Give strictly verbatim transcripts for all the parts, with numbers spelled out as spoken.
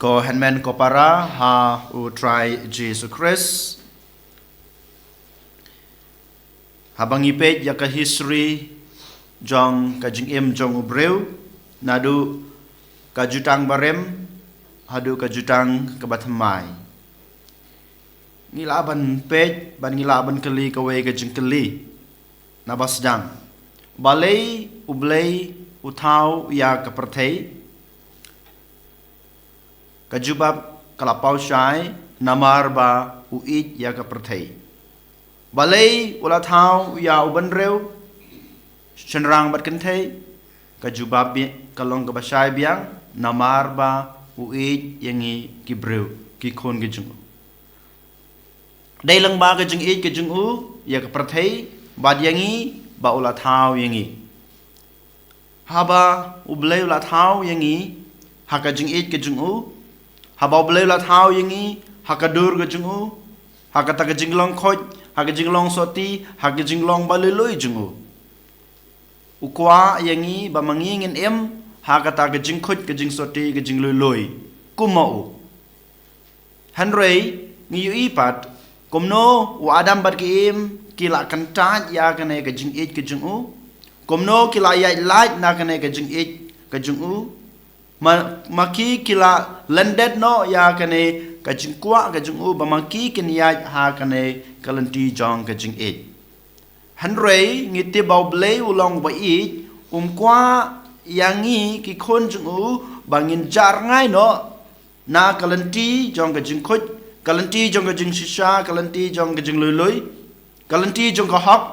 Ko hynmen ko para ha u Trai Jisu Khrist. Haba ngi peit ïa ka history jong ka jingim jong u briew, naduh ka jutang barim haduh ka jutang kaba thymmai, ngi lah ban peit, ban ngi lah ban kylli kawei ka jingkylli. Naba sdang, balei U Blei u thaw ïa ka pyrthei? Ka jubab ka la paw shai, namar ba u ïeit ïa ka pyrthei. Balei u la thaw ïa u bynriew, shynrang bad kynthei? Ka jubab bi-, ka long kaba shai biang, namar ba u ïeit ïa ngi ki briew, ki khun ki jong u. Dei lyngba ka jingïeit ka jong u ïa ka pyrthei bad ïa ngi, ba u la thaw ïa ngi. Haba U Blei u la thaw ïa ngi ha ka jingïeit ka jong u, haba U Blei u la thaw ïa ngi ha ka dur ka jong u, ha kata ka jinglong khuid, ha ka jinglong sotti, ha ka jinglong ba lui lui jong u, u kwah ïa ngi ba ma ngi ngin im ha kata ka jingkhuid, ka jingsotti, ka jinglui lui kum ma u. Hynrei ngi ïohi pat kumno u Adam bad ki Im ki la kyntait ïa kane ka jingïeit ka jong u, kumno ki la ïaid lait na kane ka jingïeit ka jong u. Ma, ma ki ki la lyndet noh ïa kane ka jingkwah ka jong u, ba ma ki kin ïaid ha kane ka lynti jong ka jingïeit. Hynrei ngi tip ba U Blei u long ba ïeit, um kwah ïa ngi ki khun jong u ba ngin jah rngai noh na ka lynti jong ka jingkhuid, ka lynti jong ka jingshisha, ka lynti jong ka jinglui lui, ka lynti jong ka hok.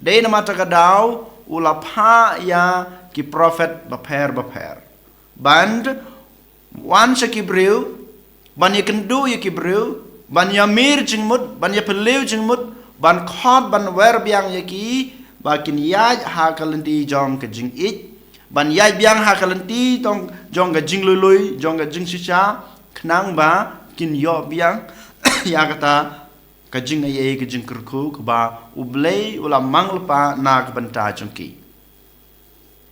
Dei namar kata ka daw u la phah ïa ki prophet bapher bapher ban wan sha ki briew, ban ïakynduh ïa ki briew, ban ïamir jingmut, ban ïapylliew jingmut, ban khot, ban wer biang ïa ki ba kin ïaid ha ka lynti jong ka jingïeit, ban ïaid biang ha ka lynti jong, jong ka jinglui lui, jong ka jingshisha, khnang ba kin ïoh biang ïa kata ka jingaiei, ka jingkyrkhu kaba U Blei u la mang lypa na ka bynta jong ki.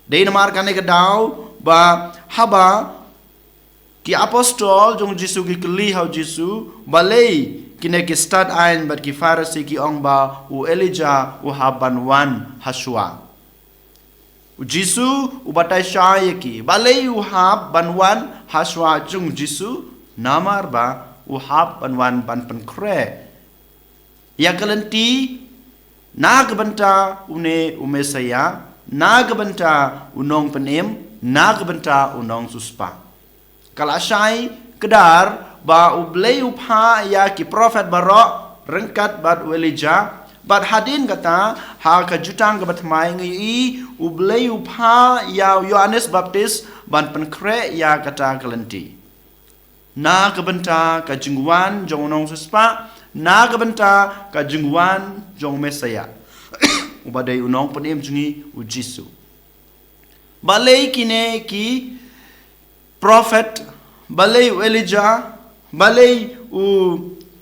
Dei namar kane ka daw ba haba ki apostol jong U Jisu ki kylli ha U Jisu, balei kine ki stad aiñ bad ki Pharisi ki ong ba u Elijah u hap ban wan hashwa? U Jisu u batai shai ïa ki, balei u hap ban wan hashwa jong U Jisu? Namar ba u hap ban wan ban pynkhreh ïa ka lynti na ka bynta une u Messaïah, na ka bynta u Nongpynim, na ka bynta u Nongsiewspah. Ka la shai kdar ba U Blei u phah ïa ki prophet baroh ryngkat bad u Elijah, bad hadien kata ha ka jutang kaba thymmai ngi ïohi U Blei u phah ïa u Ïoannis Baptist ban pynkhreh ïa kata ka lynti. Na ka bynta ka jingwan jong u Nongsiewspah, na ka bynta ka jingwan jong u Messaïah, uba dei u Nongpynim jong ngi u Jisu. Balei kine ki prophet, balei u Elijah, balei u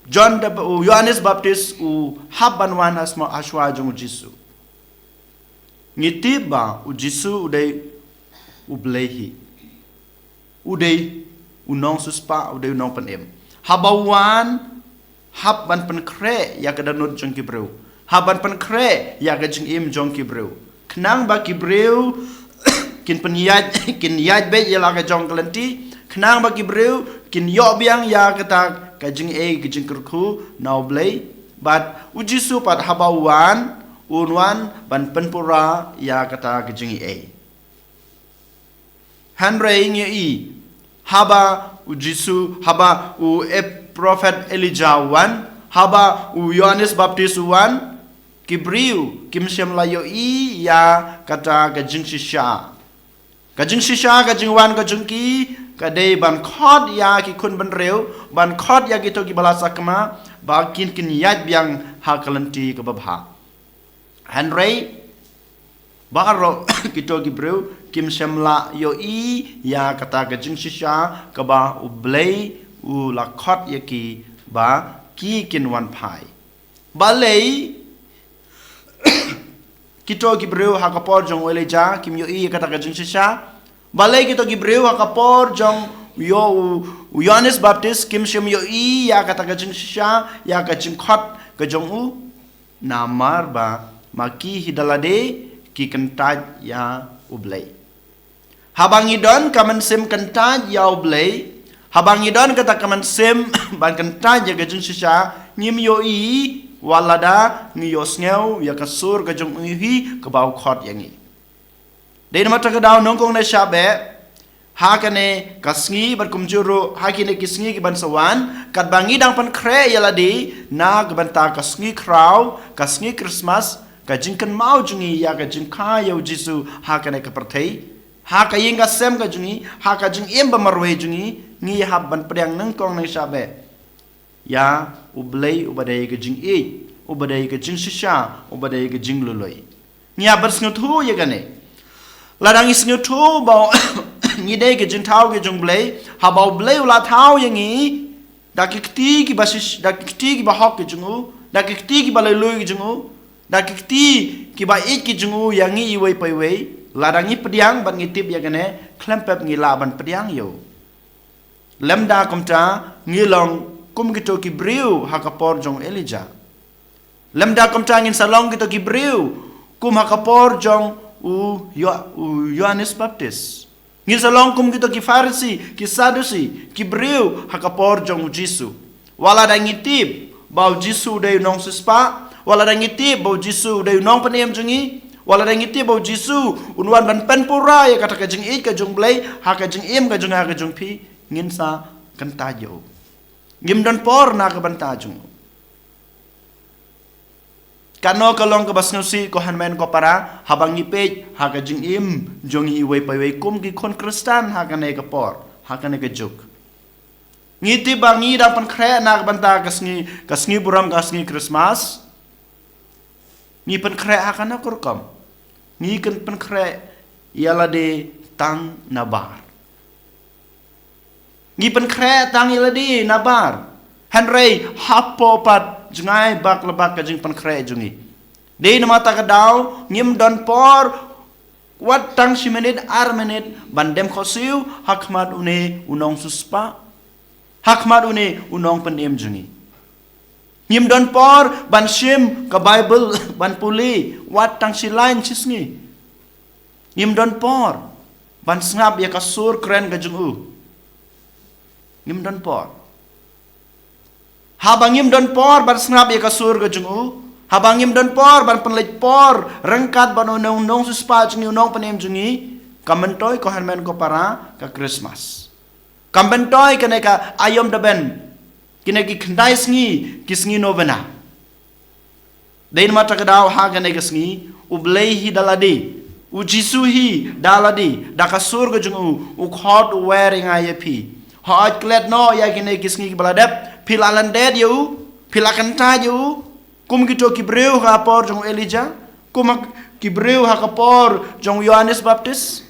John the, u Ïoannis Baptist u hap ban wan hasma-, hashwa jong u Jisu? Ngi tip ba u Jisu u dei U Blei hi. U dei u Nongsiewspah, u dei u Nongpynim. Haba u wan, hap ban pynkhreh ïa ka dohnud jong ki briew, hap ban pynkhreh ïa ka jingim jong ki briew, khnang ba ki briew kin pynïaid, kin ïaid beit ïa la ka jong ka lynti, khnang ba ki briew kin ïoh biang ïa kata ka jingaiei, ka jingkyrkhu na U Blei. Bad u Jisu pat haba u wan, un wan ban pynpura ïa kata ka jingaiei. Hynrei ngi ïohi, haba u Jisu, haba u e-, prophet Elijah u wan, haba u Ïoannis Baptist u wan, ki briew kim shym la ïohi ïa kata ka jingshisha. Ka jingshisha, ka jingwan ka jong ki ka dei ban khot ïa ki khun bynriew, ban khot ïa kito ki ba la sakma, ba kin, kin ïaid biang ha ka lynti kaba bha. Hynrei baroh kito ki briew kim shym la ïohi ïa kata ka jingshisha kaba U Blei u la khot ïa ki ba ki kin wan phai. Balei kito ki briew ha ka por jong u Elijah kim ïohi ïa kata ka jingshisha? Balei kito ki briew ha ka por jong ïoh u, u Ïoannis Baptist, kim shym ïohi ïa kata ka jingshisha, ïa ka jingkhot ka jong u, namar ba ma ki hi da lade ki kyntait ïa U Blei. Haba ngi don ka mynsiem kyntait ïa U Blei, haba ngi don kata ka mynsiem ban kyntait ïa ka jingshisha, ngim ïohi wat lada ngi ïohsngew ïa ka sur ka jong u hi kaba u khot ïa ngi. Dei namar kata ka daw nyngkong ne shah beh, ha kane ka sngi bad kumjuh ruh ha kine ki sngi ki ban sa wan, katba ngi dang pynkhreh ïa lade na ka bynta ka sngi Khraw, ka sngi Christmas, ka jingkynmaw jong ngi ïa ka jingkha ïa U Jisu ha kane ka pyrthei, ha ka ïing ka sem ka jong ngi, ha ka jingim ba marwei jong ngi, ngi hap ban pdiang nyngkong ne shah beh ïa U Blei uba dei ka jingïeit, uba dei ka jingshisha, uba dei ka jingluloi. Ngi hap ban sngewthuh ïa kane. Lada ngi sngewthuh ba ngi dei ka jingthaw ka jong U Blei, haba U Blei u la thaw ïa ngi da ki kti kiba shish, da ki kti kiba hok ka jong u, da ki kti kiba luloi ka jong u, da ki kti kiba ïeit ka jong u ïa ngi iwei pa iwei, lada ngi pdiang bad ngi tip ïa kane, khlem pep ngi lah ban pdiang ïa u. Lymda kumta ngi long kum kito ki briew ha ka por jong u Elijah. Lymda kumta ngin sa long kito ki briew kum ha ka por jong u Yo-, u Ïoannis Baptist. Ngin sa long kum kito ki Pharisi, ki Sadusi, ki briew ha ka por jong u Jisu. Wat lada ngi tip ba u Jisu u dei u nongsiewspah, wat lada ngi tip ba u Jisu u dei u nongpynim jong ngi, wat lada ngi tip ba u Jisu un wan ban pynpura ïa kata ka jingïeit ka jong U Blei ha ka jingim ka jong nga ka jong phi, ngin sa kyntait ïa u. Ngim don por na ka bynta jong u. Kano ka long kaba sngewsih, ko hynmen ko para, haba ngi peit ha ka jingim jong ngi iwei pa iwei kum ki khun Khristan ha kane ka por, ha kane ka juk. Ngi tip ba ngi dang pynkhreh na ka bynta ka sngi, ka sngi burom, ka sngi Christmas. Ngi pynkhreh ha kano ka rukom? Ngi kyn pynkhreh ïa lade tang nabar. Ngi pynkhreh tang ïa lade nabar. Hynrei hapoh pat jngai bak la bak ka jingpynkhreh jong ngi. Dei namar kata ka daw ngim don por wat tang shi minit ar minit ban dem khohsiew ha khmat une u nongsiewspah, ha khmat une u nongpynim jong ngi. Ngim don por ban shim ka Baibl ban pule wat tang shi lain shi sngi. Ngim don por ban sngap ïa ka sur kren ka jong u. Ngim don por. Haba ngim don por ban sngap ïa ka sur ka jong u, haba ngim don por ban pynleit por ryngkat bad u nong, nongsiewspah jong ngi, u nongpynim jong ngi, ka myntoi, ko hynmen ko para, ka Christmas. Ka myntoi kane ka aïom da ben, kine ki khyndai sngi ki sngi novena. Dei namar kata ka daw ha kane ka sngi U Blei hi da lade, u Jisu hi da lade, da ka sur ka jong u u khot, u wer ïa nga ïa phi. Hooid, klet noh ïa kine ki sngi kiba la dep, phi la lyndet ïa u, phi la kyntait ïa u, kum kito ki briew ha ka por jong u Elijah, kum ki briew ha ka por jong u Ïoannis Baptist,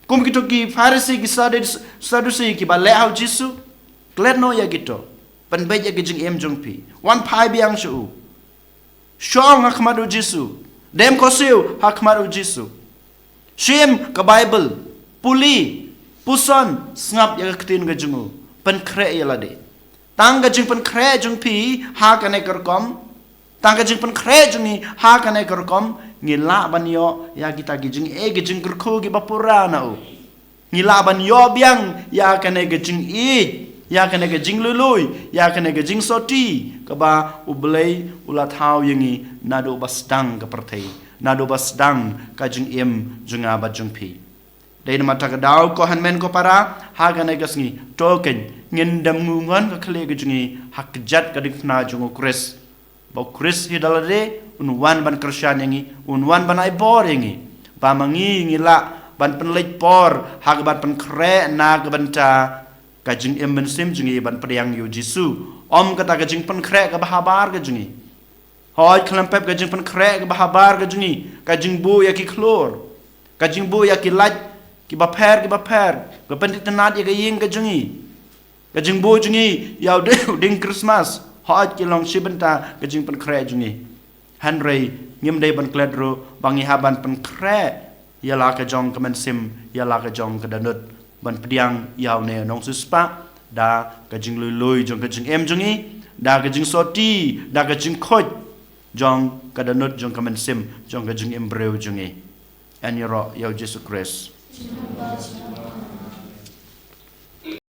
kum kito ki Pharisi, ki Sadus-, Sadusi kiba leh ha u Jisu. Klet noh ïa kito. Pynbeit ïa ka jingim jong phi. Wan phai biang sha u. Shong ha khmat u Jisu. Dem khohsiew ha khmat u Jisu. Shim ka Baibl. Pule. Puson. Sngap ïa ka ktien ka jong u. Pynkhreh ïa lade. Tang ka jingpynkhreh jong phi ha kane ka rukom, tang ka jingpynkhreh jong ngi ha kane ka rukom, ngi lah ban ïoh ïa kita ki jingeh, ki jingkyrkhu kiba pura na u. Ngi lah ban ïoh biang ïa kane ka jingïeit, ïa kane ka jinglului, ïa kane ka jingsotti kaba U Blei u la thaw ïa ngi naduh ba sdang ka pyrthei, naduh ba sdang ka jingim jong nga bad jong phi. Dei namar kata ka daw, ko hynmen ko para, ha kane ka sngi, to kein, ngin dem nguh ngon ka khlieh ka jong ngi ha kjat ka diengphna jong u Khrist. Ba u Khrist hi da lade un wan ban kyrshan ïa ngi, un wan ban ai bor ïa ngi. Ba ma ngi ngi lah ban pynleit por ha kaba pynkhreh na ka bynta ka jingim mynsiem jong ngi ban pdiang ïa u Jisu. Ym kata ka jingpynkhreh kaba habar ka jong ngi. Hooid, khlem pep ka jingpynkhreh kaba habar ka jong ngi, ka jingbuh ïa ki khlur, ka jingbuh ïa ki lait kiba pher kiba pher, ka pynthikna ïa ka ïing ka jong ngi, ka jingbuh jong ngi ïa u dieng, u dieng Christmas. Hooid, ki long shi bynta ka jingpynkhreh jong ngi. Hynrei ngim dei ban klet ruh ba ngi hap ban pynkhreh ïa la ka jong ka mynsiem, ïa la ka jong ka dohnud. ban pdiang ïa une u nongsiewspah da ka jingluilui jong ka jingim jong ngi, da ka jingsotti, da ka jingkhuid jong ka dohnud jong ka mynsiem jong ka jingim briew jong ngi. Yn ïaroh ïa u Jisu Khrist.